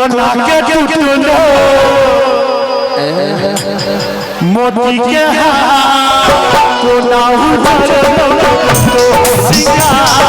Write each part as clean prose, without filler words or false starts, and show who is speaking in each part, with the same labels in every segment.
Speaker 1: कोना के टूटलो मोती के हार, कोना उजरलो तो सिंगार,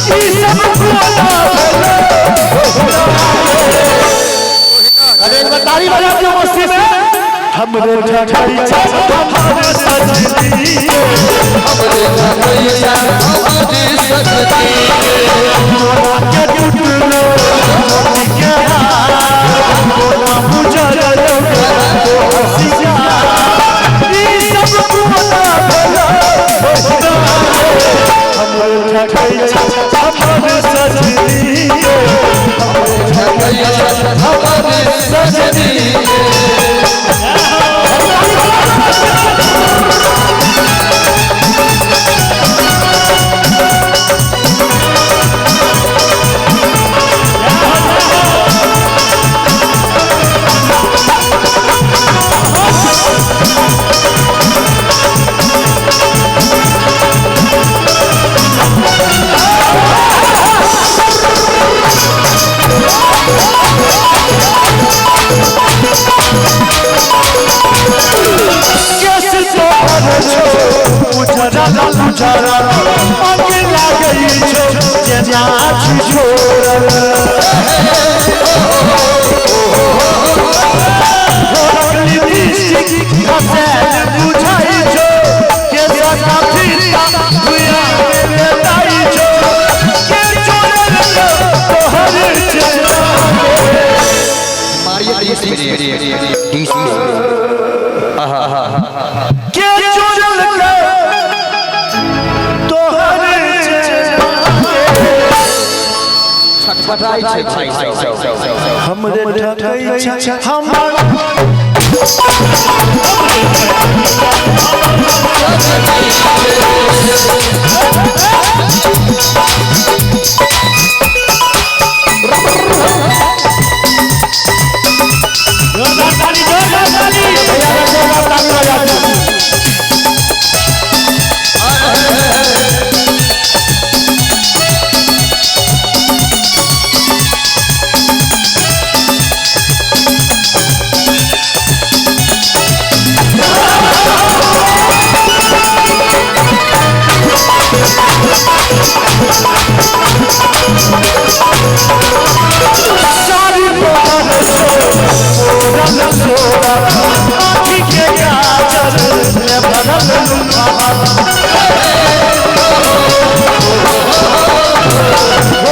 Speaker 1: ई सब कोना भेलो। अरे एक बार ताली बजा दियो मस्ती में। हमरे ठठई छा हमर सजनी,
Speaker 2: हमरे ठठैया हमर सजनी।
Speaker 1: कोना के टूटलो मोती के हार, कोना उजरलो तो सिंगार, ई सब कोना भेलो। हमरे ठठई छा हमर सजनी,
Speaker 2: हमरे ठठैया हमर सजनी।
Speaker 1: केस तोहर छौ उजरल उजरल, अंग लागै छौ जेना छिछोरल। लिपस्टिक घसैल बुझाइ छौ, केसक फीता भुइयाँ मे भेटाइ छौ। के चोरल तोहर चेहरा के?
Speaker 2: मारिए 30 मिनट, 30 मिनट।
Speaker 1: के चोरल तोहर चेहरा के?
Speaker 2: छटपटाइ छै भाई सब।
Speaker 1: हमरे ठकै छा हमर
Speaker 3: जोरदार ताली, जोरदार ताली।
Speaker 1: ताली बजा दियो। सारी तोहर छौ ओरल सोरल, आँखि के काजल में भरल लुभावल।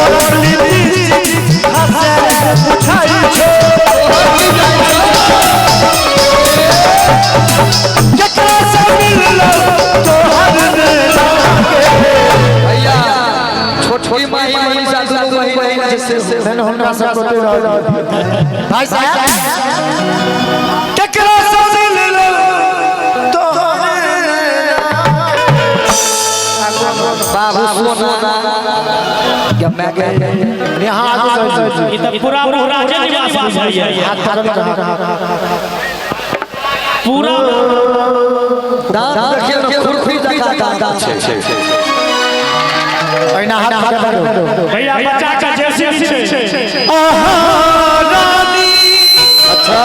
Speaker 1: ओरल लिपस्टिक हँसैल बुझाइ छौ, केकरा से मिलल तोहर नैना के?
Speaker 2: भैया, छोटकी माही मनीषा दुनू बहिन छै से
Speaker 1: हुनका सब गोटे रह भाई साहब, केकरा से मिलल तोहर
Speaker 2: बाबू सोना क्या मैं गए
Speaker 1: यहाँ आगे सर जी।
Speaker 3: ई तऽ पूरा राजे निवास बुझाइए।
Speaker 1: हाथ पकड़ के
Speaker 3: पूरा
Speaker 2: दांत देखियौ ने, खुरखुरी जकाँ दांत छै।
Speaker 1: पहिना हाथ पकड़।
Speaker 3: भैया, बच्चा का जेसीबी छै।
Speaker 1: आहा रानी।
Speaker 2: अच्छा।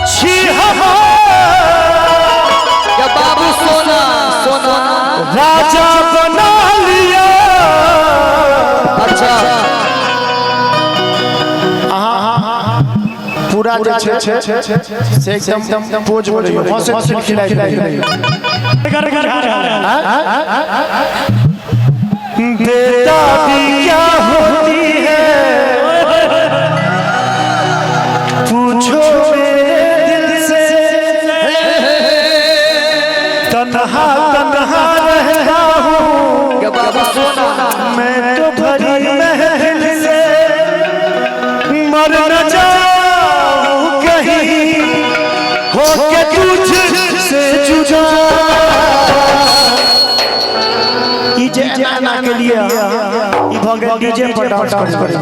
Speaker 1: छी हम
Speaker 2: या बाबू सोना, सोना
Speaker 1: राजा बना लिया।
Speaker 2: अच्छा।
Speaker 1: पूरा जे छै से एकदम पोज बोलैयो, हंसैत खिलाइ खिलाइ।
Speaker 3: घर घर घर।
Speaker 1: बेटा भी क्या होती है पूछो मेरे दिल से, तन्हा तन्हा रहता हूँ
Speaker 2: या बाबू सोना
Speaker 1: मैं तो भरी महफिल से, मर न जाऊं कहीं हो के तुझसे जुदा। ई जे एना एना के लिए ई भ गेल डीजे पर डांस करे,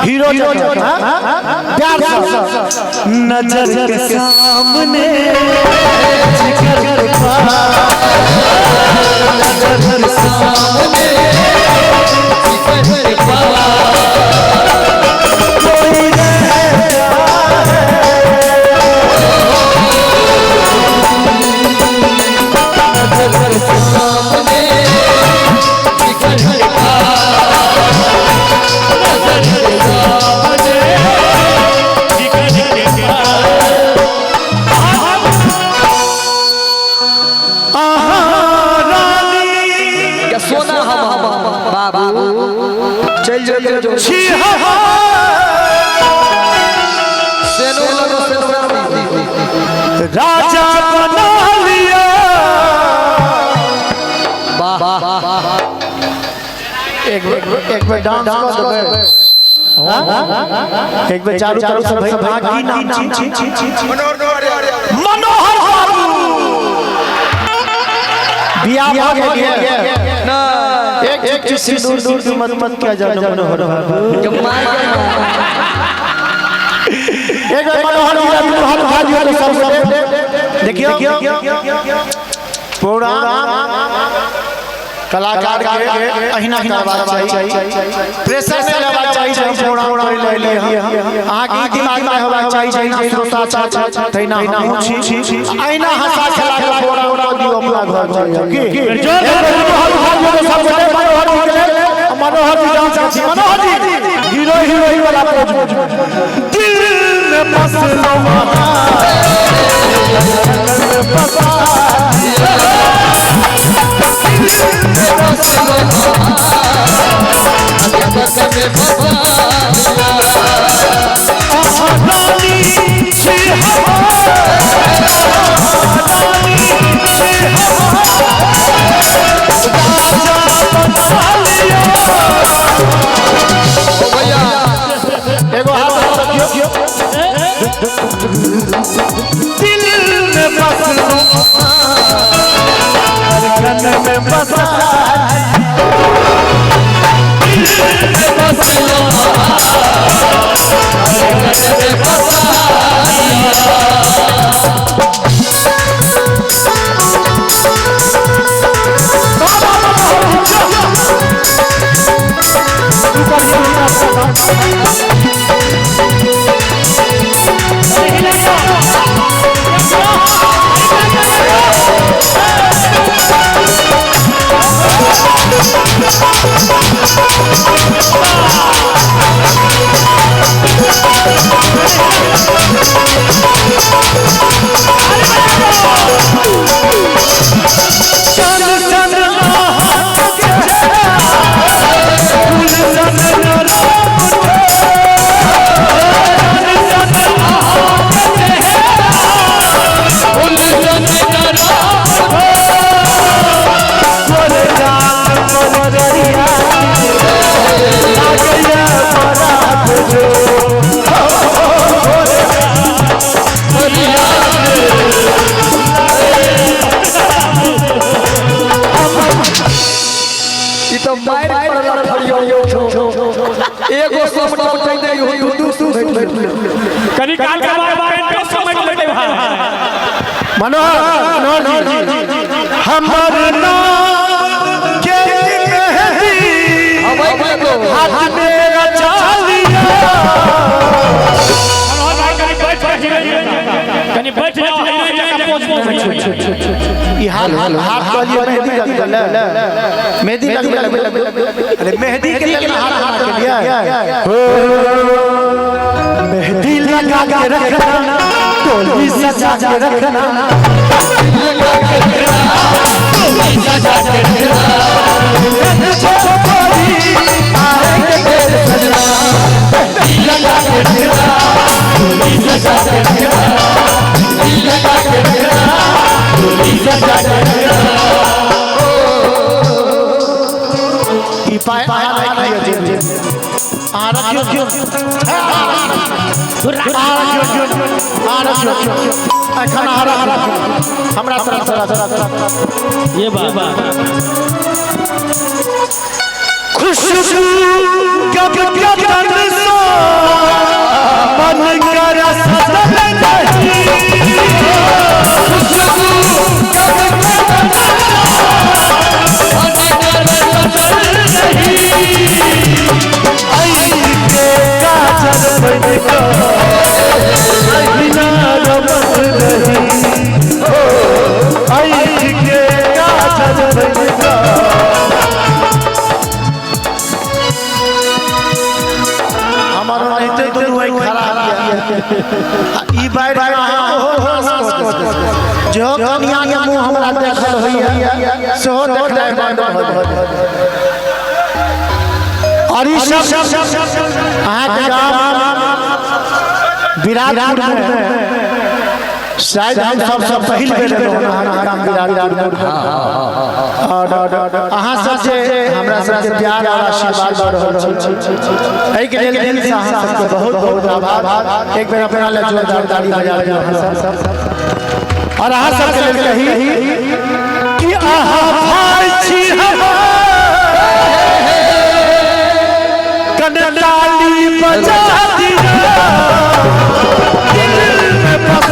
Speaker 1: हीरो जकाँ प्यार से। नजर के सामने जिगर के पास,
Speaker 2: नजर के सामने जिगर के पास। चल जो चल जो
Speaker 1: छी हवा
Speaker 2: सेनो लगो सेनो
Speaker 1: राजा बना लिया।
Speaker 2: वाह वाह
Speaker 1: एक एक बार डांस कर देबै। एक बार चारों तरफ से भाई भागी नाम छी मनोहर बाबू बियाह भ गेल
Speaker 2: ना
Speaker 1: एक एक चीज दूर दूर दूर मत मत क्या जानो मनोहर बाबू
Speaker 2: जब मार
Speaker 1: एक बार मनोहर जी का दूर हाथ उठा दियो तो सब देखियो प्रोग्राम कलाकार के अहिना करबाक चाही, प्रेशर नहीं लेबाक चाही। जे हम प्रोग्राम कर लेलियै हँ, अहाँके ई दिमाग में होबाक चाही जहिना श्रोता छथि तहिना हमहूँ छी, अहिना हंसा खेला के प्रोग्राम कऽ दियौ अपना घर जाइए की। मनोहर जी डांस छी, मनोहर जी हीरो हीरोइन वाला पोज। दिल में बसलो एगो हाथ रखियो। दिल में बसलो धड़कन में बसा, दिल में बसलो धड़कन में बसा।
Speaker 2: एगो समटल दे हो दू दू
Speaker 3: कनी काल के बाद पेंटो समझ लेते भाई।
Speaker 1: मनोहर मनोहर जी हमर नाम के मेहंदी हाथ में रचा लिया।
Speaker 3: मनोहर भाई कनी बैठ कनी बैठ जाओ हीरोइन का पोज पोज।
Speaker 1: ई हाथ हाथ कहलिए मेहंदी लग गेल, मेहंदी लग गेल। अरे मेहंदी के लिए हाथ हाथ के लिए मेहंदी लगा के रखना, टोली सजा के रखना, लगा के रखना, टोली सजा के रखना, छोरी आएंगे तेरे सजना, लगा के रखना, टोली सजा के रखना, लगा के रखना, टोली सजा के रखना। ई पाए आ रखियो जी, आ रखियो, आ रखियो, आ रखियो, एखन आ रखियो हमरा तरफ
Speaker 3: ये बात।
Speaker 1: खुशबू कब कदम सो मन कर सदन नहीं,
Speaker 2: खुशबू कब कदम मन कर सदन नहीं,
Speaker 1: आई के काजल बन कर अहिना रमत रही, आई के काजल बन कर। हमारो रहते दुनू आई खराब ई बार जो कनिया के मुंह हमरा देखल होइया सेहो देखनाइ बंद भ गेल। और ई सब अहाँके गाम विराटपुर में शायद हम सबसे पहिल बेर एलहुँ हन अहाँके गाम विराटपुर में। और अहाँ सब जे हमरा सबके प्यार और आशीर्वाद दऽ रहल छी, एहिके लेल दिल से अहाँ सबके बहुत बहुत आभार। एक बेर अपना लेल जोरदार ताली बजा दियौ अहाँ सब। और अहाँ सबके लेल कही कि अहाँ भाई छी हमर, कने ताली बजा दियौ, दिल में बस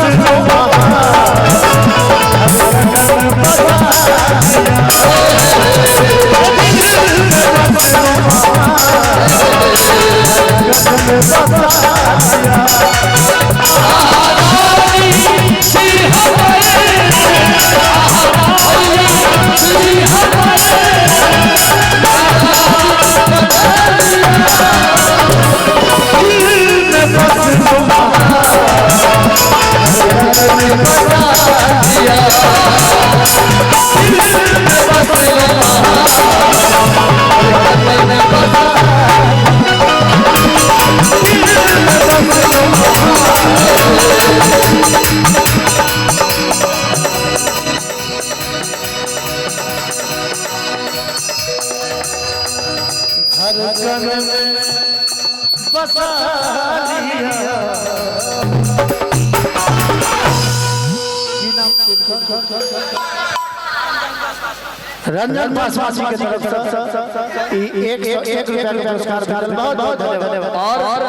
Speaker 1: धड़कन में बसा लिया। रंजन पासवान जी के तरफ से 101 रुपया के पुरस्कार भेटल। बहुत बहुत धन्यवाद।
Speaker 2: और